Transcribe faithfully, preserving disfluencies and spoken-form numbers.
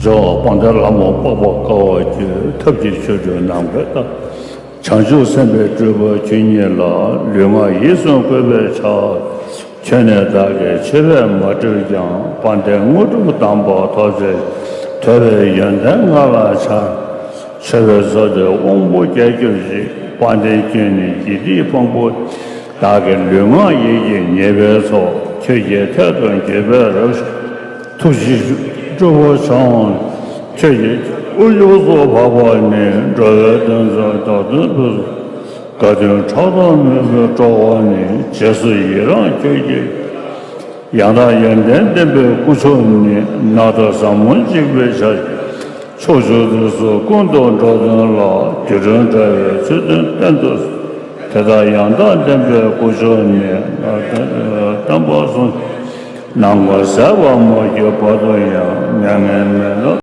འཇོ་བ་དཔལ་ལྡན་ལྷ་མོ་པགས་པ་དཀར་བ་ཁྱོད། ཐབས་ཀྱི་ཆོ་འཕྲུལ་ནམ་མཁའི་མཐའ། བྱང་ཆུབ་སེམས་དཔའི་སྤྲུལ་པ་ཁྱོད་ཉིད་ལ། ལུས་ངག་ཡིད་གསུམ་གུས་པས་ཕྱག། ཁྱོད་ནི་བདག་གི་ཆོས་པས་མ་བསྒྲིབས་ཀྱང་། དཔལ་ལྡན་དངོས་གྲུབ་དམ་པ་ཐོབ་བྱེད། ཐོས་པའི་ཡོན་ཏན་ང་ལ་འཆང་། མཆོད་པའི་ཚོགས་འདིས་དབང་པོ་རྒྱས་གྱུར་ཅིག། དཔལ་ལྡན་ཁྱོད་ནི་དགེ་སྡིག་ཕུང་པོ། བདག་གི་ལུས་ངག་ཡིད་ཀྱི་ཉེས་པའི་ཚོགས། ཁྱོད་ཀྱི་ཐད་དུ་འགྱོད་པས་རབ་ཞི། ཐུགས་རྗེའི་སྤྲུལ་པ་འཆང་། ཁྱོད་ཀྱི་དབུ་ཡུག་སོགས་འཕགས་པ་ནི། འགྲོ་བའི་དོན་མཛད་བདག་དོན་ཕུལ། དགའ་སྟོན་ཕྲག་དོག་མོས་གུས་སྤྲོ་བ་ནི། རྗེས་སུ་ཡི་རང་ཁྱོད་ཀྱི། ཡང་དག་ཡོན་ཏན་ལྡན་པའི་སྐུ་མཆོག་ནི། ནགས་མཐའ་ཟབ་མོ་འཇིགས་པའི་ཞལ། ཕྱོགས་བཅུ་དུས་གསུམ་ཀུན་ཏུ་འགྲོ་དོན་ལ། དུས་གྲངས་བྲལ་བའི་ཚུལ་སྟོན་བསྟན་དུ་གསོལ། དེ་ལྟར་ཡང་དག་ལྡན་པའི་སྐུ་མཆོག་ནི། བསྟན་པ་སྲུང་། ནམ་མཁའ་ཟད་པ་མ་གྱུར་བར་དུ་ཡང་། མྱ་ངན་མེད་ལ་